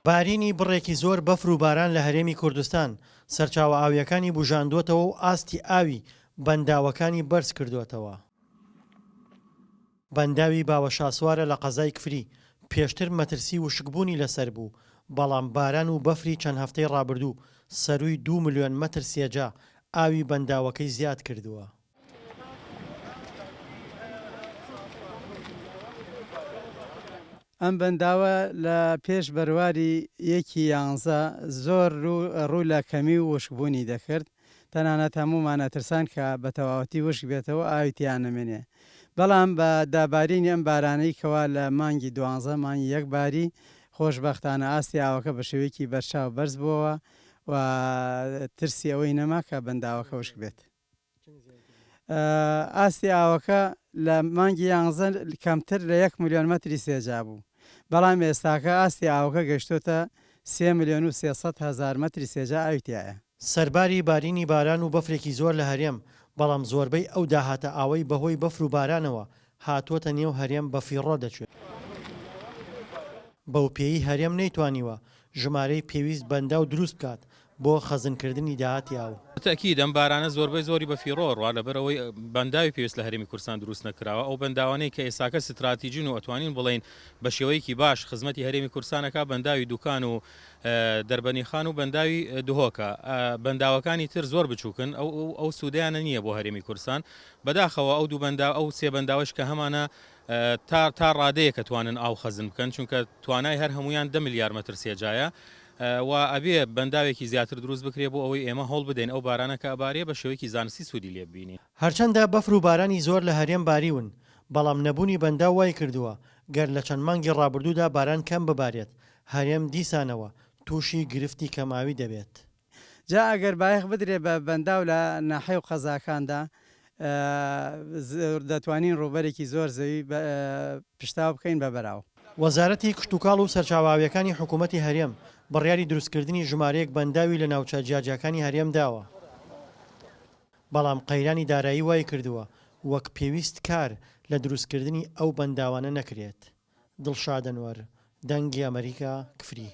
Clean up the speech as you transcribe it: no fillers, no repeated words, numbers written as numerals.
بارینی بڕێکی زۆر بەفر و باران لە هەرێمی کوردستان، سەرچاوە ئاوییەکانی بوژاندووەتەوە و ئاستی ئاوی بەنداوەکانی بەرزکردووەتەوە. بەنداوی باوەشاسوارە لە قەزای کفری، پێشتر مەترسی وشکبوونی لەسەر بوو، بەڵام باران و بەفری چەند هەفتەی ڕابردوو سەرووی دوو ملیۆن مەتر سێجا ئاوی بەنداوەکەی زیاد کردووە. ئەم بەنداوە لە پێش بەرواری یەکی یانزە زۆر ڕوو لە کەمی و وشکبوونی دەکرد، تەنانەت هەموومان ئەترسان کە بە تەواوەتی وشک بێتەوە ئاوی تیا نەمێنێ. بەڵام بە دابارینی ئەم بارانەی کەوا لە مانگی دوانزە، مانگی یەک باری، خۆشبەختانە ئاستی ئاوەکە بە شێوەیەکی بەرچاو بەرز بووەوە و ترسی ئەوەی نەما کە بەنداوەکە وشک بێت. ئاستی ئاوەکە لە مانگی یانزە کەمتر لە یەک ملیۆن مەتری سێجا بوو، بەڵام ئێستاکە ئاستی ئاوەکە گەیشتۆتە 3,300,000 مەتری سێجا ئاوی تیایە. سەرباری بارینی باران و بەفرێکی زۆر لە هەرێم، بەڵام زۆربەی ئەو داهاتە ئاوەی بەهۆی بەفر و بارانەوە هاتووەتە نێو هەرێم بەفیڕۆ دەچێت. بەوپێیەی هەرێم نەیتوانیوە ژمارەی پێویست بەنداو دروست بکات بۆ خەزنکردنی داهاتی ئاو. بەتەئکید ئەم بارانە زۆربەی زۆری بە فیڕۆ ئەڕوا لەبەرئەوەی بەنداوی پێویست لە هەرێمی کوردستان دروست نەکراوە، ئەو بەنداوانەی کە ئێستاکە ستراتیجین و ئەتوانین بڵێین بە شێوەیەکی باش خزمەتی هەرێمی کوردستان ئەکا بەنداوی دوکان و دەربەنیخان و بەنداوی دهۆکە، بەنداوەکانی تر زۆر بچوکن ئەو ئەو سوودەیانە نییە بۆ هەرێمی کوردستان، بەداخەوە ئەو دوو بەنداو ئەو سێ بەنداوەش کە هەمانە تا تا ڕادەیەک ئەتوانن ئاو خەزن بکەن چونکە توانای هەر هەموویان دە ملیار مەتر سێجایە و ئەبێ بەنداوێکی زیاتر دروست بکرێ بۆ ئەوەی ئێمە هەوڵ بدەین ئەو بارانە کە ئەبارێ بە شێوەیەکی زانستی سوودی لێ ببینین. هەرچەندە بەفر و بارانی زۆر لە هەرێم باریون، بەڵام نەبوونی بەنداو وایکردووە گەر لە چەند مانگی ڕابردوودا باران کەم ببارێت، هەرێم دیسانەوە تووشی گرفتی کەمئاوی دەبێت. جا ئەگەر بایەخ بدرێ بە بەنداو لە ناحیە و قەزاکاندا دەتوانین ڕووبەرێکی زۆر زەوی پشتاو بکەین بە بەراو. وەزارەتی کشتوکاڵ و سەرچاوە ئاوییەکانی حکوومەتی هەرێم بڕیاری دروستکردنی ژمارەیەک بەنداوی لە ناوچە جیاجیاکانی هەرێم داوە، بەڵام قەیرانی دارایی وایکردووە وەک پێویست کار لە دروستکردنی ئەو بەنداوانە نەکرێت. دڵشاد ئەنوەر، دەنگی ئەمەریکا، کفری.